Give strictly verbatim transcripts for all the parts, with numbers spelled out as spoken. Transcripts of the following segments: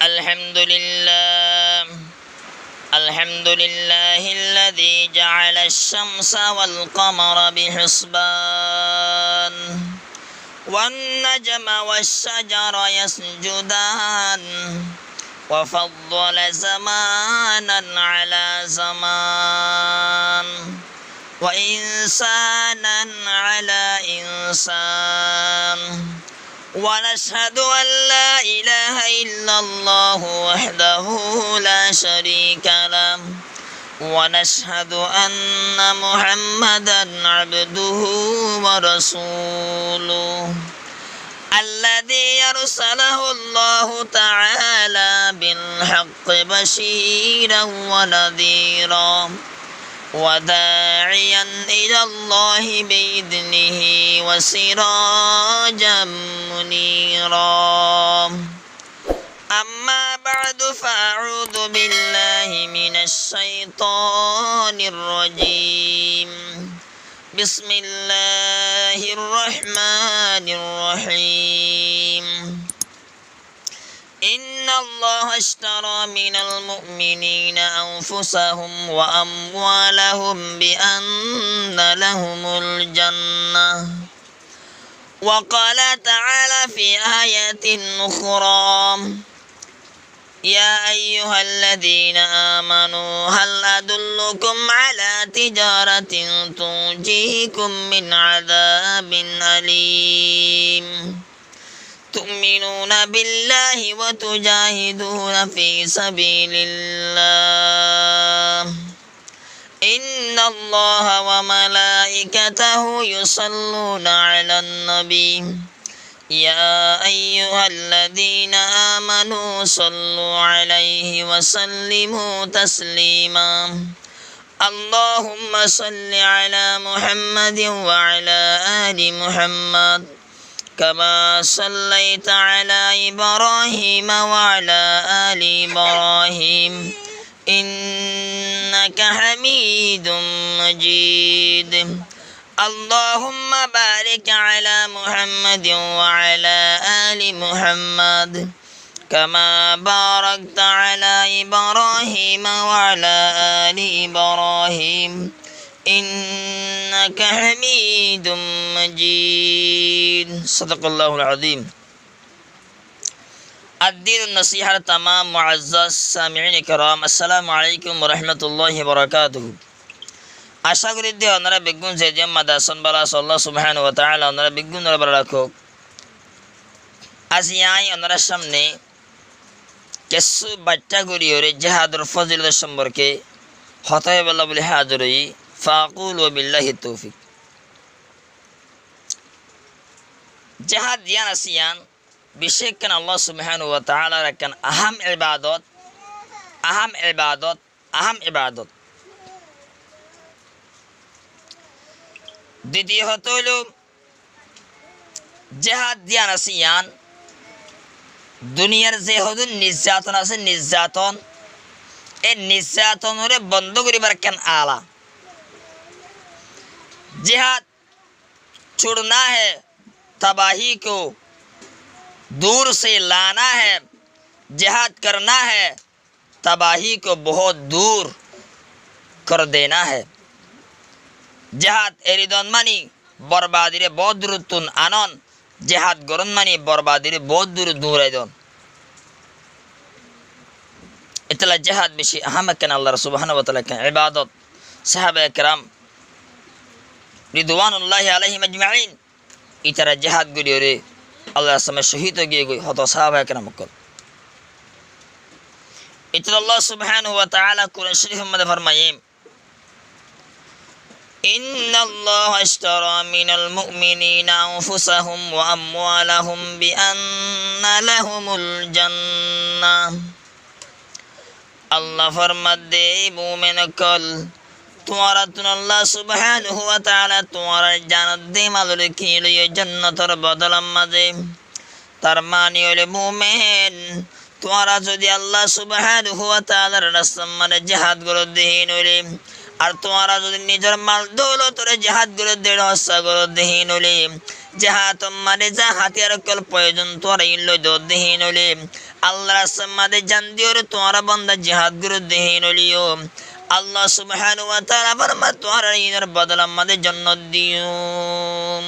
الحمد لله. الحمد لله الذي جعل الشمس والقمر بحسبان، والنجم والشجر يسجدان، وفضل زمانا على زمان، وإنسانا على إنسان، ونشهد أن لا إله إلا الله وحده لا شريك له، ونشهد أن محمدا عبده ورسوله، الذي أرسله الله تعالى بالحق بشيرا ونذيرا، وداعيا إلى الله بإذنه وسراجا منيرا. أما بعد، فأعوذ بالله من الشيطان الرجيم. بسم الله الرحمن الرحيم. إن الله اشترى من المؤمنين أنفسهم وأموالهم بأن لهم الجنة. وقال تعالى في آية أخرى: يا أيها الذين آمنوا هل أدلكم على تجارة تنجيكم من عذاب أليم تؤمنون بالله وتجاهدون في سبيل الله إن الله وملائكته يصلون على النبي يا أيها الذين آمنوا صلوا عليه وسلموا تسليما. اللهم صل على محمد وعلى آل محمد كما صليت على إبراهيم وعلى آل إبراهيم إنك حميد مجيد. اللهم بارك على محمد وعلى آل محمد كما باركت على إبراهيم وعلى آل إبراهيم إنك حميد مجيد. صدق الله العظيم. الدين النصيحة تمام. معزز سامعين كرام، السلام عليكم ورحمة الله وبركاته. Acá gorí de onora beggún ze ziyán mazé asón bála asó, Allah subhanahu wa ta'ala onora beggúnore bála rakók. Aijja añí onorar cámne kessú baiththá goríyoré jihádor fózilot somporke hotá hoibólla bóli házir óiyi. فأقول وبالله التوفيق. Jihád ziyán asé yían bicí ekkán Allah subhanahu wa ta'alar ekkán ahám ibadot, ahám ibadot, ahám ibadot. Ditiyo hotá óilo, jihád ziyán asé yían duniyar ze hodún nizzaton asé, nizzaton, e nizzatonore bondó goríbar ekkán ala. Jihád چھوڑنا ہے تباہی کو دور سے لانا ہے، جہاد کرنا ہے تباہی کو بہت دور کر دینا ہے۔ Jihad eri don mani borbadiré boóut durottún anon, jihad gorón mani borbadiré boóut dur durai don. Etolla jihad bicí ahám ekkán, Allah subhanahu wa ta'ala ekkán ibadot. Sahabaye keram ridwanullahi alaihim ajmain ítara jihad goríyoré Allahr rastat cóhid ói giyé goi, hotó sahabaye keram ókkol. Ítara Allah subhanahu wa ta'ala Kuran Córifor mazé formaiyé, إن الله اشترى من المؤمنين أنفسهم وأموالهم بأن لهم الجنة. Allah formadde, ei mumen ókkol, tuáñrattún Allah subhanahu wa ta'ala tuáñrar janot de malore kini loiyé jonnotor bodolor mazé. Tar mani óile mumen, tuáñra zodi Allah subhanahu wa ta'alar rastar mazé jihad goródde híin óile, Ar tuáñra zodi nizor mal doulotoré jihad goródde, hóssa goródde híin óile, jihador maze za hátiyar ókkol proyozon tuáñra híin loidoddé híin óile, Allar rastar maze zan diyoré tuáñra banda jihad goródde híin óile yó, Allah subhanahu wa taala formar tuáñrare híinor bodolar maze jonnot diyum.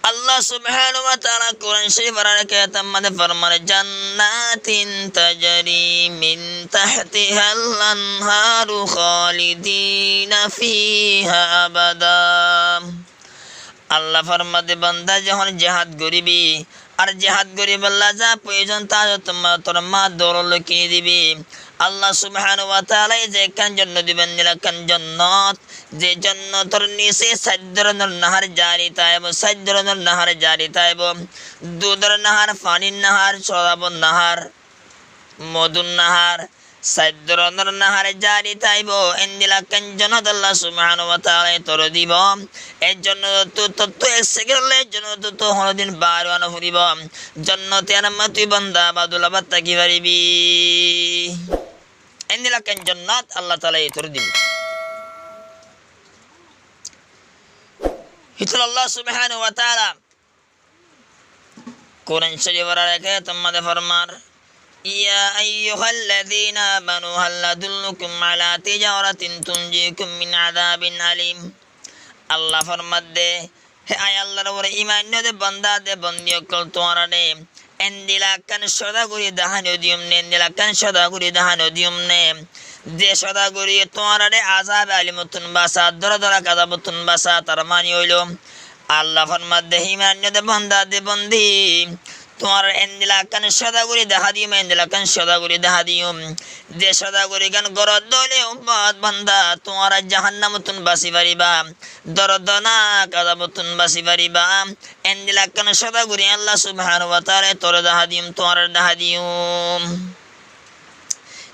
Allah subhanahu wa taala Kuran Corifor ar ek ayator maze formar, جنات تجري من تحتها الأنهار خالدين فيها أبدا. Allah formar de banda, zehón jihad goribi, ar jihad goribolla za proyozon tar tor ma-, tor mal doulot loi kini dibi. Allah subhanahu wa taala ye ze ekkán jonnot diben, endilla ekkán jonnot, ze jonnotor nise sair dóronor nahar jari táibo, sair dóronor nahar jari táibo, dudor nahar, fanir nahar, corabor nahar, modúr nahar, sair dóronor nahar jari táibo. Endilla ekkán jonnot Allah subhanahu wa taala ye tore dibo. E jonnotottú tottú ek sekend óile e jonnotottú honodin bair ówa no foribo. Jonnot iyanor maze tui banda abadul abad táki faribi. Endilla ekkán jonnot Allah taala ye tore dibo. Hítolla Allah subhanahu wa taala Kuran Corifor ar ek ayator maze formar, يا أيها الذين آمنوا هل أدلكم على تجارة تنجيكم من عذاب أليم. Allah formar de, hé añí Allar uore iman enne de banda de bondi ókkol, tuáñrare endilla ekkán sodagori dahá no diyum né, endilla ekkán sodagori dahá no diyum né, ze sodagori tuáñrare azabe alimottún basa, dordonok azabottún basa. Tar mani óilo, Allah formar de, hé iman enne de banda de bondi, tuáñrare endilla ekkán sodagori dahá diyum, endilla ekkán sordagori dahá diyum, ze sordagori gán goródde óile ummot banda tuáñra jahannamottún basi fariba, dordonok azabottún basi fariba. Endilla ekkán sordagori Allah subhanahu wa taala ye tore dahá diyum, tuáñrare dahá diyum.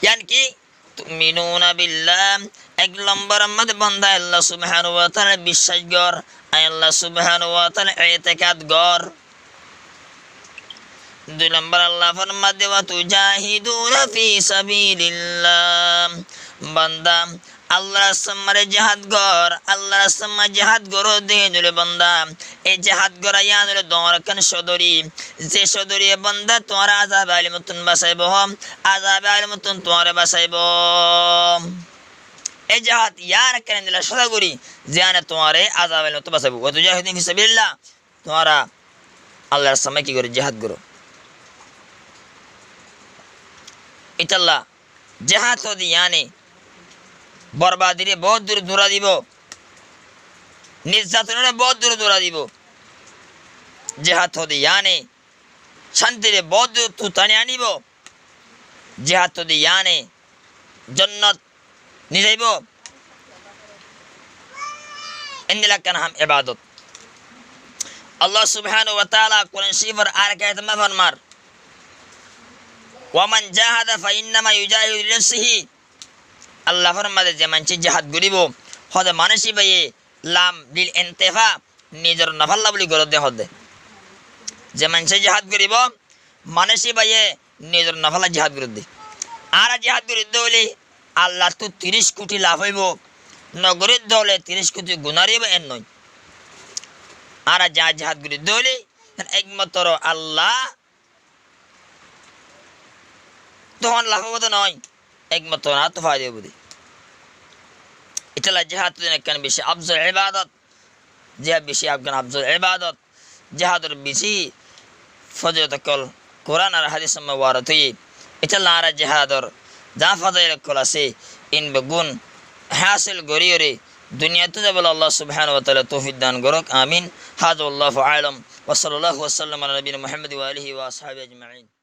Yan ki? تؤمنون بالله, ek lombor maze banda Allah subhanahu wa taala ye biccác gor, Allah subhanahu wa taala ye etekad gor. Dui lombor Allah formar de, وتجاهدون في سبيل الله, banda Allar rastar maze jihad gor, Allar rastar maze jihad goródde híin óile banda, e jihad gora iyan óile dóñr ekkán sodori, ze sodoriye banda tuáñre azabe alimottún basaibo, azabe alimottún tuáñre basaibo. E jihad iyan ekkán endilla sodagori, ziyane tuáñre azabe alimottún basaibo. وتجاهدون في سبيل الله, tuáñra Allar rastar maze ki goró? Jihad goró. Ítalla jihad hoó de yíane borbadiré boóut dure dura dibo, nizzatonore boóut dure dura dibo. Jihad hoó de yíane cántire boóut dure tutani anibo. Jihad hoó de yíane jonnot ni zaibo. Endilla ekkán ham ebadot. Allah subhanahu wa taala Kuran Corifor ar ek ayat ot formar, ومن جاهد فإنما يجاهد لنفسه. Allah formar de, ze maincé jihad goribo, hoó de manúic íbaye, lam lil intifa, nizor nafalla buli goródde hoó de. Ze maincé jihad goribo, manúic íbaye nizor nafalla jihad goródde. Añára jihad gorídde óile Allattú tiríc kuthi laf óibo, no gorídde óile tiríc kuthi guná óibo, en noó. Añára ja jihad gorídde óile ekmatro Allah Tohón laf óibo de noó, ekmatro añáttu faida óibo de. Ítalla jihad din ekkán beci afzol ebadot, jihad beci ekkán afzol ebadot, jihador beci fozilot ókkol Kuran ar hadis ot warid óiye. Ítalla añára jihador za fozilot ókkol asé, in beggún hásil goríyore duniyattu zaibolla Allah subhanahu wa taala toufik dan gorouk. Amin. هذا والله أعلم، وصلى الله وسلم على نبينا محمد وآله وأصحابه أجمعين.